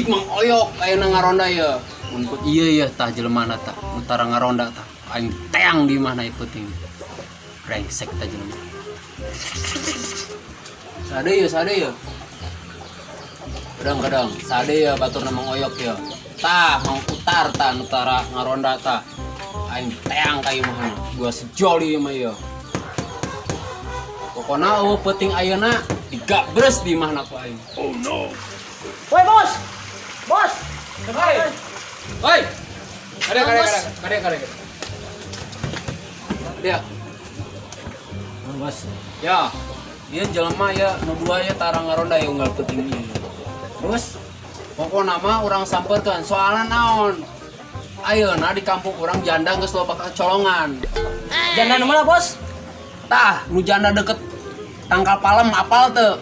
Cik Mang Oyok ayeuna ngaronda ye. Mun ieu ye tah jelemana tah, nu tara ngaronda tah. Aing teang di mana ieu peuting. Brengsek tah jelema. Sade ye, sade ye. Kadang-kadang sade ya baturna Mang Oyok ya. Tah Mang Utar tah nu tara ngaronda tah. Aing teang ka ieu mah gua sejoli ieu mah ieu. Pokona eueuh peuting ayeuna digabres di imahna ku aing. Woi bos, bos. Hei. Hei. Kade kade kade kade kade. Dia. Bos. Ya. Ieu jelema ya nu dua ya tara ngaronda ya unggal peuting ieu. Terus pokona mah urang samperkeun soalna naon? Ayeuna di kampung urang janda geus loba kecolongan. Janda nu mana bos? Tah, nu janda deket tangkal palem apal teu?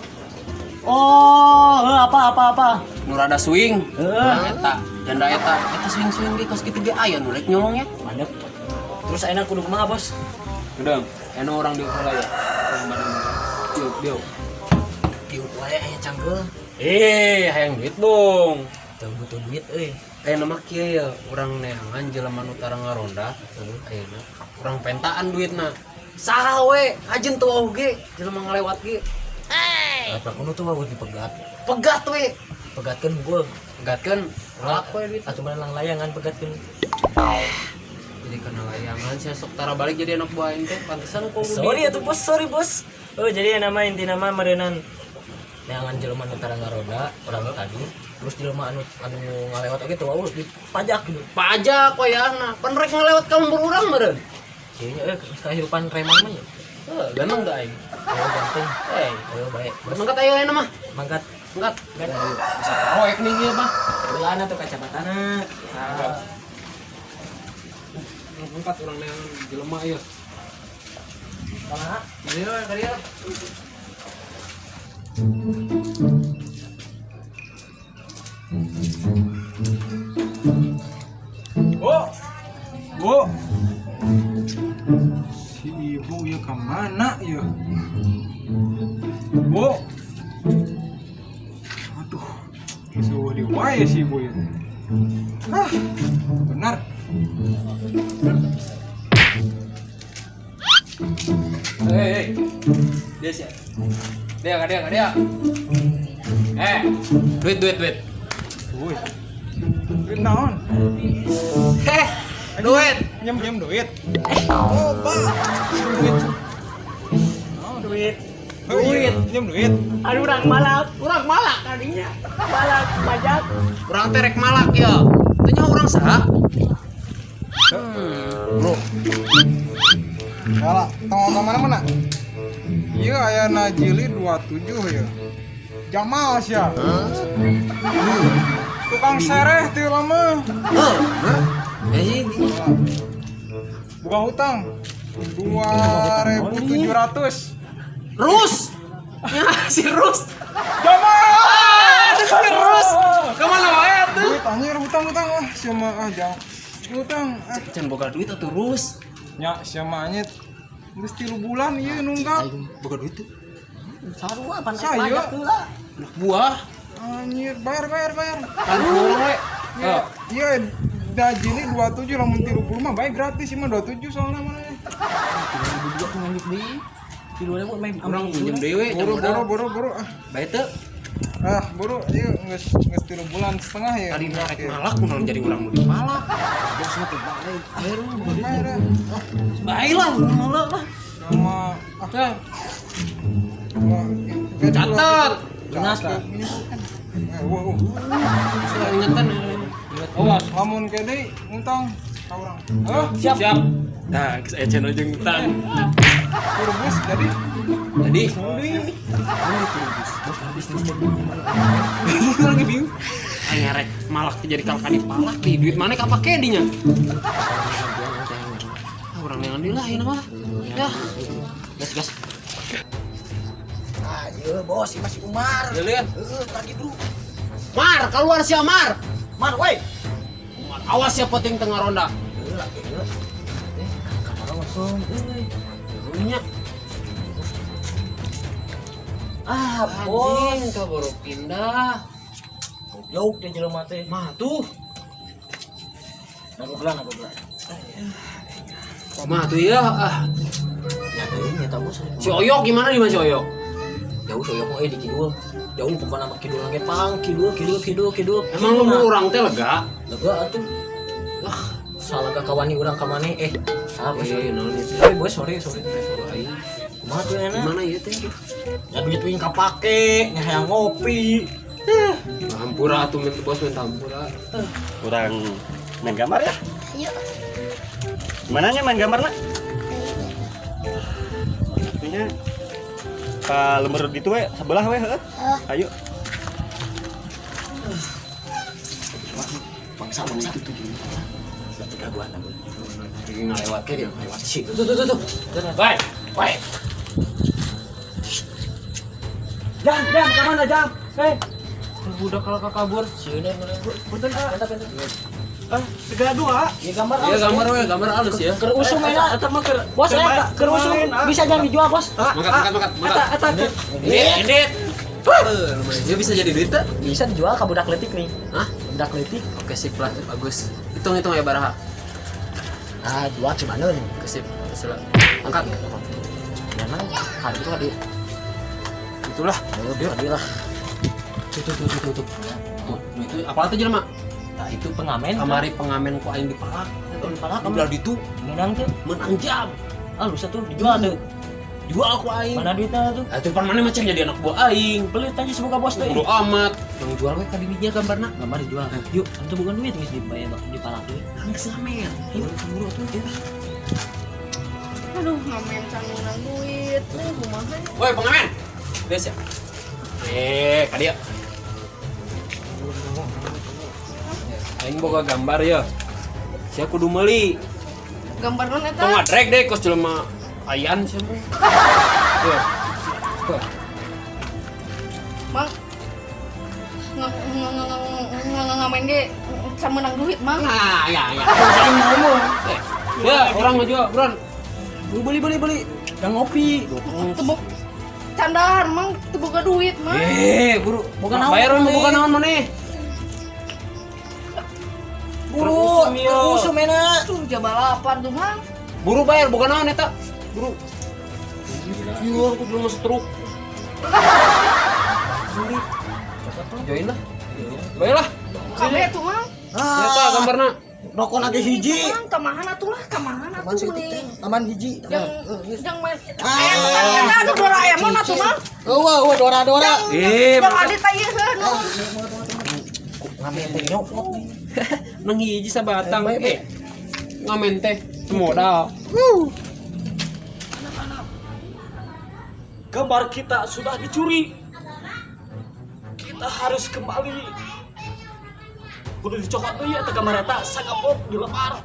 Oh, apa apa apa. Nu rada swing. Heeh. Nah, eta janda eta eta swing-swing ge kos kitu ge aya nu rek nyolongnya. Mandek. Terus ayeuna kudu kumaha bos? Udah, enak orang di heula ya. Urang bade diuk diuk. Diuk wae aya cangkeul. Eh, hayang duit dong. Teu butuh duit euy. Ayeuna mah kieu ya, urang neangan jelema nu tara ngaronda, ayeuna urang pentaan duitna. Saha we, ajeun teu oge jelema ngalewat ge. Apa kudu tuh wawuh dipegat. Pegat we. Pegatkeun gua. Pegatkeun, malak we duit. Atuh mana lang layangan pegatkeun. Jadi kena layangan sia sok tara balik jadi anak buah aing teh pantesan kok Sorry atuh bos, sorry bos. Oh, jadi nama inti nama meureunan neangan jelema nu tara ngaroda urang tadi. Terus jelema anu anu ngalewat oge teu wawuh dipajak gitu. Pajak wayahna, pan rek ngalewat ka lembur urang meureun. Kayaknya kehidupan preman mah ya. Heuh, ganteng teu aing? Ayo ganteng. Eh, Ayo baik. Bos, mangkat ayo ayeuna mah. mangkat. Mangkat. Bisa proyek nih ieu mah. Beulana tuh kacamatana. Ah. Mangkat urang neangan jelema ieu. Kumaha? Ieu we ka dieu. Bu. Bu. Si ibu ya kemana ya? Bu. Aduh. Suruh di wae si ibu ya. Ah, benar. Hei, hei. Dia sih. Dia, dia, dia. Eh, duit, duit, duit. Woi. Duit naon? Heh, duit. Nyem nyem duit. Oh, Pak. Duit. Naon? Duit. Oh, iya. Nyem duit. Aduh urang malak, urang malak tadinya. Malak pajak. Urang terek malak ya. Tanya urang saha? Bro, Salah, tong ka mana-mana? Iya aya najili 27 ya. Jamal sia. Tukang sereh teu lama. Heh, eh ini. Buka hutang 2.700. Rus. Ya, si Rus. Jamal! Si Rus. Kemana wae tuh? Duit anjir hutang hutang ah sia mah ah jang. Hutang ah. Can boga duit atuh Rus. Nya sia mah anyet. Geus 3 bulan ieu nunggak. Aing boga duit tuh. Sarua pan Saya. pajak heula. Anak buah. Anjir bayar bayar bayar. Kan urang we. Iya, iya dajili 27 lamun 30 mah bae gratis ieu mah 27 soalnya mana. Dua tuh nganjuk deui. Di 2000 main Urang minjem deui we, Boro boro boro boro ah. Bae teu. Ah, boro ieu geus geus 3 bulan setengah ya. Tadi rek malak kunaon jadi urang nu dipalak. Bos mah teu bae. Bayar urang boga duit. Bayar ah. Ah, Bae lah urang lah. sama ah Tah, wah, gaji Catat. Lunas lah. Eh, wah, wah. Ingetan. Awas. Lamun kede utang ka urang. Hah? Siap. Siap. Nah, geus aya channel jeung utang. Turbus jadi Jadi, lagi bingung. Aing rek malak teh jadi kalkan dipalak di duit mana kapake dinya. Ah, urang neangan deui lah ayeuna mah. Ya, Gas gas. Ah, iya bos, ini masih Umar. ya lihat. Heeh, tadi bro. Mar, keluar sia Mar. Mar, woi. Mar, awas ya penting tengah ronda. Heeh, lagi heeh. Eh, kamar langsung euy. Nya, Ah, bos. anjing kaburu pindah. Jauh teh jelema teh. Mah tuh. Nagogelan nagogelan. Mah tuh ya ah. Ya teuing eta bos. Si Oyok gimana di mana si Oyok? Jauh si Oyok mah di kidul. Jauh pokokna mah kidul ge pang, kidul kidul kidul kidul. Emang lu mau urang teh lega? Lega atuh. Wah, salah gak kawani urang ka maneh eh. Salah bos. Eh, naon ieu teh? Sorry bos, sorry sorry. Aing. Kumaha tuh enak? Gimana ieu teh? Ya duit wing kapake, nya hayang ngopi. Hampura atuh minta bos minta hampura. Kurang main gambar ya? Yuk. Gimana nya main gambar nak? Artinya ke lembar itu we sebelah we heuh. Ayo. Bangsa bangsa. Itu gangguan aku. Lagi ngalewat Oke dia lewat sih. Tuh tuh tuh tuh. Woi, woi. Jam, jam, ke mana jam? Hei, Budak kalau kabur. Sieun mana bu? punten ah. Mantap mantap. Ah, segala dua. Ya gambar Ya gambar we, gambar halus ya. Keur usum enak. Eta mah keur Bos eta keur usum bisa jangan dijual bos. Mangkat, mangkat, mangkat, Eta mangkat. eta keur Edit, edit. Lumayan. Dia bisa jadi duit tak? Bisa dijual ke budak leutik nih. Hah? Budak leutik. Oke sip lah, bagus. Hitung hitung ya baraha. Ah, dua cumaneun. Oke sip, sila. Angkat. Mana? Kan itu tadi. Itulah. Oh, tadi lah. Tuh tuh tuh tuh tuh. Tuh, Tuh, itu apa tuh jelema? Nah, itu pengamen. Kamari pengamen ku aing dipalak. Dipalak, Di belah ditu Menang tuh. menang jam. Ah, lu tuh dijual tuh. Jual ku aing. Mana duitnya tuh? Atuh pan mana macam jadi anak buah aing. Beli tadi semoga bos tuh. Bodo amat. Yang jual we ka dirinya gambarna. Gambar dijual. Yuk, itu bukan duit geus dibayar dipalak duit. Nang ngamen. Ayo buru atuh. Aduh, ngamen can menang duit. Eh, kumaha nya? Woi pengamen. Des ya. Eh, ka dieu. Aing boga gambar ya. Sia kudu meuli. Gambar non eta? Tong ngadrek deh kos jelema ayan sia mah. Ya. Tuh. Mang. Ngamen ge can menang duit, Mang. Nah, ya ya. Aing ngomong. Eh, ya, orang mah juga, Bron. Beli beli beli. Yang ngopi. Tebuk candaan, Mang, teu boga duit, Mang. Eh, buru. Bukan naon, Bayar maneh. bukan naon maneh. Buru, Terusum, usum enak. Tuh jabalapan tuh, Mang. Buru bayar bukan naon eta. Buru. Iya, aku belum masuk truk. Join lah. Bayar lah. Kabeh tuh, Mang. Eta gambarna. Rokok lagi hiji. Mang, kamahan atuh lah, kamahan atuh meuni. Aman hiji. Yang main eh aduh Doraemon atuh, Mang. Oh, wah, wah, Dora Dora. Eh, Yang adit teh ieu heuh nu. Ngamen teh nyokot. nang hiji sabatang. Eh, ngamen teh modal. Gambar kita sudah dicuri. Kita harus kembali. Kudu dicokot deui eta gambar eta sagapok dilepar.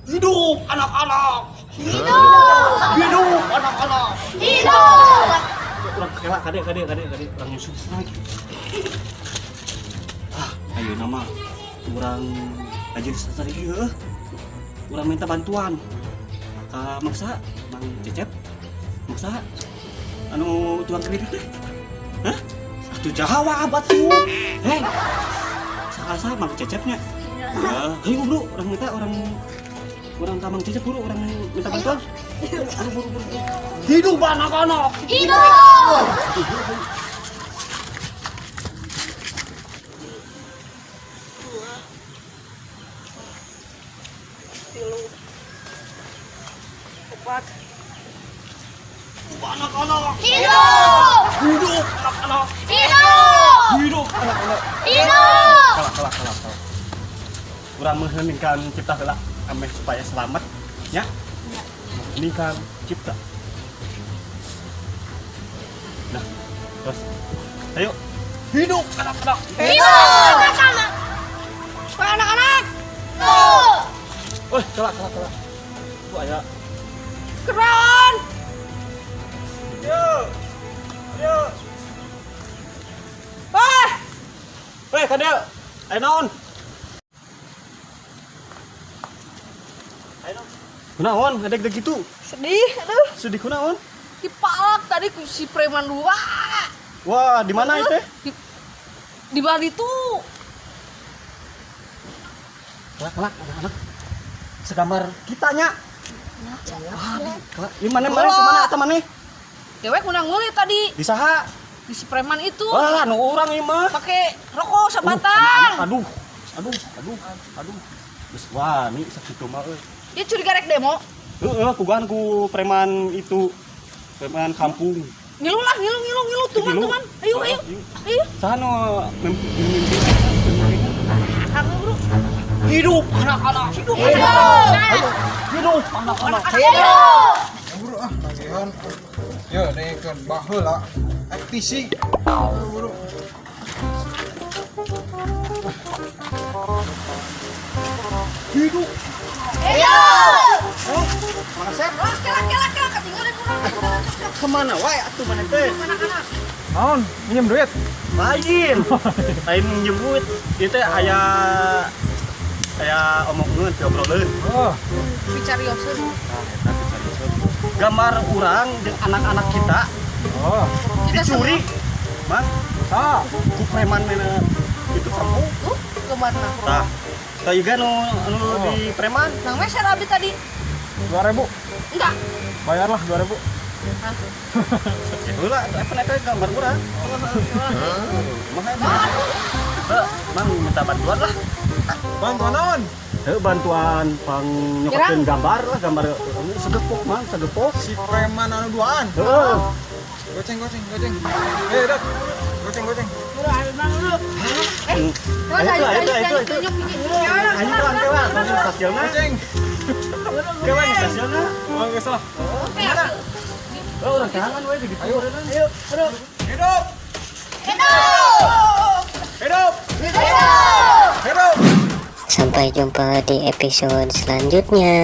Hidup anak-anak. Hidup. Hidup anak-anak. Hidup. Urang kela kade kade kade kade urang nyusul lagi. Ah, ayo nama urang aja di ieu. Urang minta bantuan ka mangsa Mang Cecep. Mangsa anu tukang kredit teh. Hah? Atuh jawab atuh. Hei. Salah Mang Cecepnya. Ya, ayo bro, orang minta orang orang ka Mang Cecep buru orang minta bantuan. Buru buru buru. Hidup anak-anak. Hidup. Tilu. Opat. Hidup anak-anak. Hidup. Hidup anak-anak. Hidup. Hidup anak-anak. Hidup. Kalah kalah kalah kalah. Urang mengheningkan cipta heula ameh supaya selamat ya. Mengheningkan cipta. Nah, terus ayo hidup anak-anak. Hidup. Anak-anak. Woi, anak-anak. Tuh. Woi, kalah kalah kalah. Tuh aya. Keren. Yo. Yo. Wah. Weh, kadel. Ayo naon? Ayo naon? Kunaon, ngadeg gitu. Sedih, aduh. Sedih kunaon? Dipalak tadi ku si preman dua. Wah, di mana itu? Di, Di bali tuh. Kelak kelak anak-anak. Segambar kitanya. Kelak, di mana mana kemana eta maneh? Dewek menang meuli tadi Di saha? di si preman itu. Wah, nu urang ieu mah. Pakai rokok sabatang. Aduh, aduh, aduh, aduh. Geus wani sakitu mah euy. Ya curiga rek demo. Heeh, kugahan ku preman itu. Preman kampung. Ngilu lah, ngilu, ngilu, ngilu, tuman, Ngilu. tuman. Ayo, ayo. Ayo. Saha nu memimpin? Akang bro. Hidup anak-anak. Hidup. Hidup. Hidup anak-anak. Hidup. Ya buru ah tagihan. Yo dengekeun baheula FTC. Ayo buru. Hidup. Hidup. Mang Asep, Wah, kelak, kelak, kelak, ketinggalan kurang. kemana wae atuh maneh teh? Anak-anak. Naon? Minjem duit. Lain. Lain nyebut. Ieu teh aya aya omongeun, diobrolkeun. Oh, Bicarioseun. Nah, eta bicarioseun. Gambar urang jeung anak-anak kita oh. Kita dicuri. Mang, Sa. ku preman mana itu kampung. Tuh, kemana? Tah. Tah juga nu anu di preman. Nang meser abi tadi. 2000. Enggak. Bayarlah 2000. Hah? Ya heula atuh eta eta gambar urang. Kumaha eta? Heuh, Mang minta bantuan lah. Bantuan naon? Heuh, bantuan pang nyokotin gambar lah, gambar anu segepok Mang, segepok. Si preman anu duaan. Heeh. Goceng, goceng, goceng. Eh, dat. Goceng, goceng. Eh, Ayo, ayo, ayo, ayo, ayo, ayo, ayo. tunjuk ini. Anjing tuan kewan, stasiunna. Goceng. Kewan stasiunna. Oh, geus lah. Oh, urang tangan we di ditu. Ayo, ayo. Hidup. Hidup. Hidup. Hidup. Hidup. Sampai jumpa di episode selanjutnya.